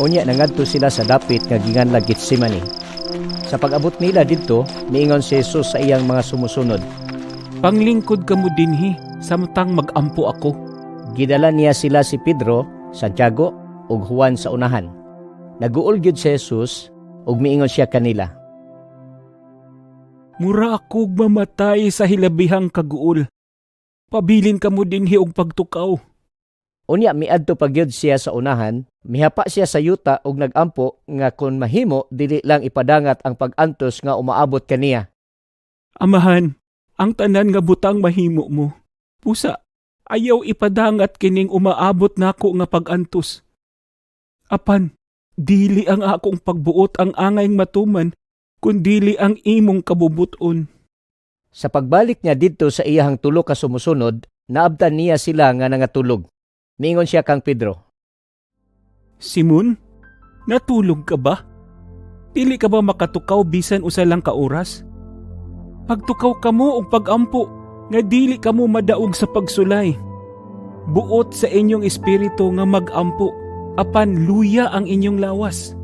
Unya nangadto sila sa dapit nga ginganlag Getsemani. Sa pag-abot nila didto, miingon si Jesus sa iyang mga sumusunod, "Panglingkod kamo dinhi samtang magampo ako." Gidala niya sila si Pedro, Santiago ug Juan sa unahan. Naguol gyud si Jesus ug miingon siya kanila, "Mura akog mamatay sa hilabihang kaguol. Pabilin kamo dinhi og pagtukaw." Unya miadto pa gyud siya sa unahan, mihapa siya sa yuta ug nagampo nga kon mahimo dili lang ipadangat ang pag-antos nga umaabot kaniya. "Amahan, ang tanan nga butang mahimo mo. Pusa, ayaw ipadangat kining umaabot nako nga pag-antos. Apan, dili ang akong pagbuot ang angayng matuman, kundili ang imong kabubuton." Sa pagbalik niya didto sa iyahang tulo ka sumusunod, naabtan niya sila nga nangatulog. Miingon siya kang Pedro, "Simon, natulog ka ba? Dili ka ba makatukaw bisan usa lang ka oras? Pagtukaw kamo og pagampo nga dili kamo madaog sa pagsulay. Buot sa inyong espiritu nga magampo, apan luya ang inyong lawas."